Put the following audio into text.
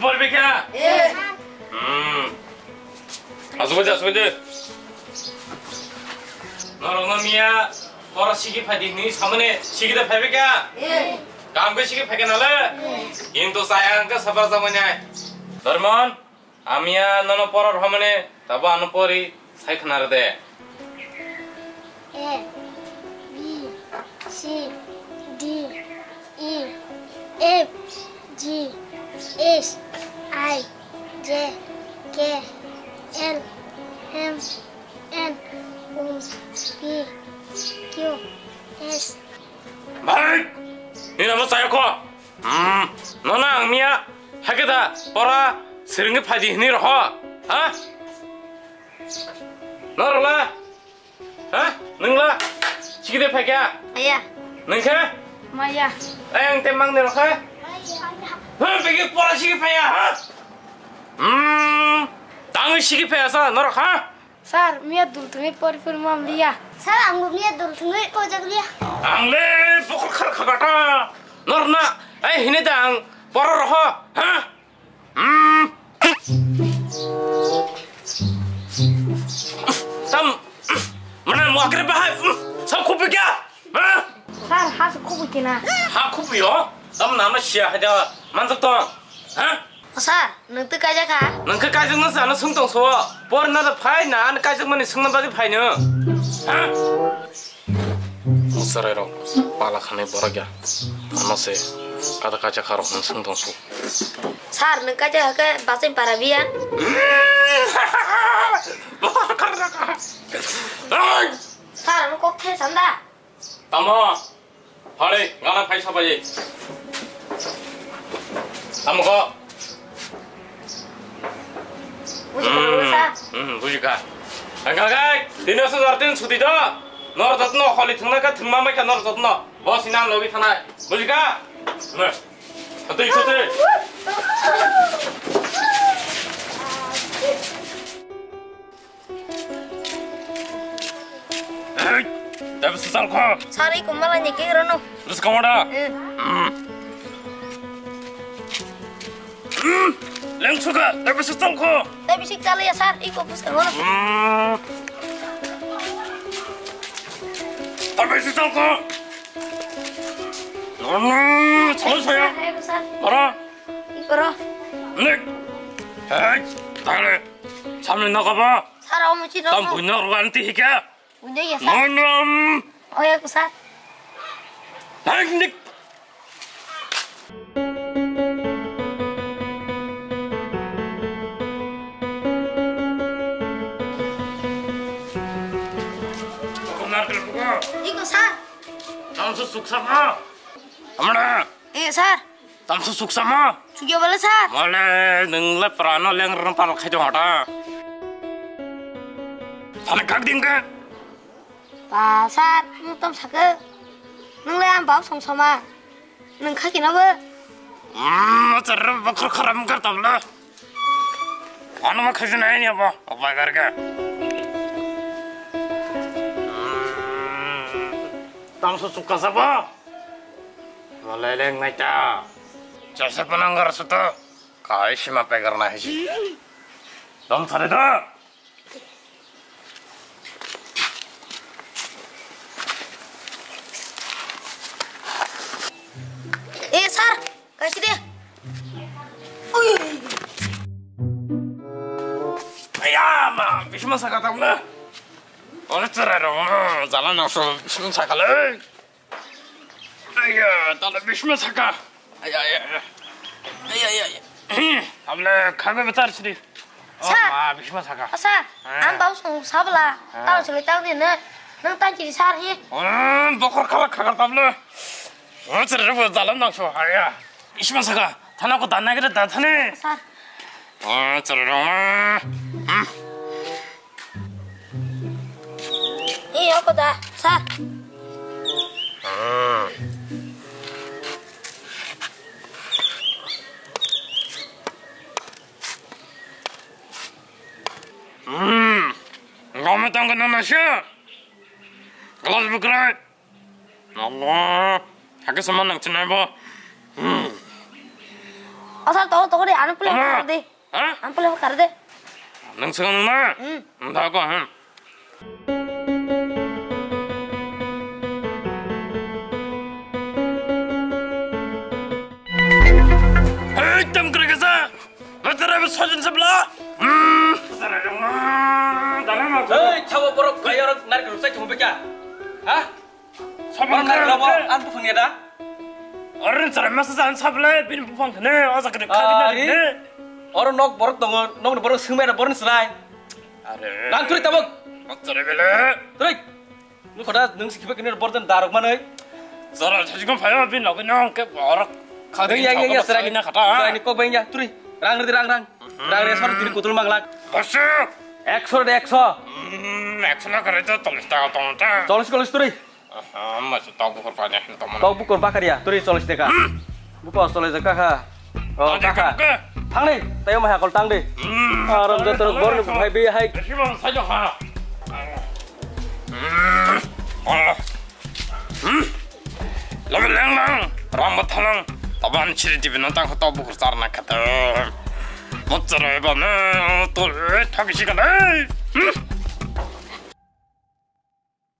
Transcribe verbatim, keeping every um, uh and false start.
Bol bikha? Eh. Hmm. Asuk aja, asuk aja. Norokno miya pora sigi phaidi hinwi samani sigi da phai bikha? Eh. Kam khe sigi phaikha nale? Eh. Kintu chaya hwnkhe sabar jamani. Dormon, amiya nono pora rwmani tabo ano pori sai khna rwde. A, B, C, D, E, F, G, H, I, J, K, L, M, N, O, P, Q, S. Bai! Nini amo chaya kho? Hmm, nono ang miya, hakhe da, pora, siringwi phaidi hinwi roho, ha? Norokla? Ha? Nwngla? Sikide phaikha? Aya. Nwngkhe? Maya. Ai, ang temang ni rokha? Ha, bigi pora sigi phaya, ha? Hmm, tangwi sigi phaya sa, norok, ha? Sir, miya dul thungwi pori pori mam liya. Sir, ang bo miya dul thungwi kojak liya. Ang le bokol khar khagata. Norna, ai hine da ang pora roho, ha? Hmm. Tam, mana muakre bahai, sam khupikya? Ha? Sir, ha se khupikina. Ha khupiyo? Tam nama sia haja manjak tong. Ha? O sir, nwng twi kaijak kha? Nwng khe kaijak no sana swng tong so. Por na da phai na an kaijak mani swngna bagwi phai no. Ha? Musarai rok pala khanai borok ya. Ano se kada kaijak kha rok hwn swng tong so. Sir, nwng kaijak kha khe bachai para biya. Sir, ano kok the sanda. Tamo? Hare, gana phai sabai. Tamo ko? Buji ka, sir? Hmm, buji ka. Ang ka kai, tini asa jar tin suti do. Nor jatno kholi thungna ka thungma mai ka nor jatno. Bo sinan logi thanai. Buji ka? Ne. Hati, hati. Ei, tapi sesal ko. Sari kumala ni ke rono. Terus kamu ada? Eh. Hmm. Hmm. Leng suka, tapi sesal ko. Tapi sik kali ya, sir. Iko pus ka rono. Hmm. Tapi sesal ko. Nono, sama saya. Ayo, sir. Para. Iko ro. Nek. Hei, tale. Samni nogo bo? Sir, omo chini tam omo. Buino rwanti hika. Buino ya, sir. Nonom. Oh ya, sir. Nang nik. Iko, sir. Tam su suksa ma. Amra. Eh, sir. Tamsa suksa ma? Sugya bole, sir. Mole, nwng le prano leng rang pal khai jong hata. Thana kak ding ka? Ba, sir, nwng tam sake. Nwng le ang bab song sama. Nwng kha kina bo? Hmm, char ba khar kharam kar tabla. Ano ma khai jong nai ni abo, opa kar ka. Hmm, tamsa suksa ba? Malai leng nai ta. Jasa panang gar suto. Kai sima pegar na hisi. Dom thare da. Eh, sir, kaisi de. Ui. Aya ma, bisma saka tamna. Ore tsara ro, jala nang so bisma saka le. Aya, tala bisma saka. Aya, aya, aya. Aya, aya, aya. Amle khabe betar sri. Oh, sir. Ma, bisma saka. Oh, sir. Eh. Ang bau song sabla. Eh. Tala song tang din ne. Nang tang kiri sar hi. Oh, bokor khala khagar tabla. Oh, sir, ro jalan nang so. Aya. Bisma saka. Thana ko dan nagre dan thane. Sir. Oh, sir, ro. Hmm. Iyo, koda, sir. Hmm. Ngome tangga nama sih? Kelas bukrai. Allah, hakhe sama nang chinai bo. Hmm. Asal tong tong de, ano pula Tama. Kar de. Ha? Ano pula kar de. Nang sing na? Hmm. Nda ko, hmm. Hei, tam kre kasa. Matara be sojan sabla. Hmm. Hei, chabo borok kaya orang narik rusai chumbe kya? Ha? Sabla Orang narik kaya ramo, orang an buphang ya da? Orang cara masa jan sabla, bin buphang kene, osa kene Ah, kagina ri. Kene. Orang nok borok tongo, nok borok sumai na borok serai. Are. Nang turi tabuk. Matara bele. Turi. Nung khoda nung sikhi kini borok dan darok manoi. Jara thajikon phayo bin login nang ke borok. Khading yang yang ya serai ni khata. Serai ni kok bang ya turi. Rang ri rang rang. Rang ri sor tini kutul manglak. Bosuk. Ekso de ekso. Hmm, ekso na kare to tolis taka tong ta. Tolis tolis turi. Aha, masih tau bukur banyak teman. Tau bukur bakar ya, turi tolis taka. Buko tolis taka kha. Oh, Ada kaka. Kaka. Thang ni, tayo mah hakol tang di. Hmm. Aram jotor borni buphai bi hai. Besi bang saja ha. Hmm. Allah. Hmm. Labi leng lang, rang bathalang. Taban chiri tibi no tang kho tau bukur sarna kata. Motsara ba na to thagi sikala. Hmm.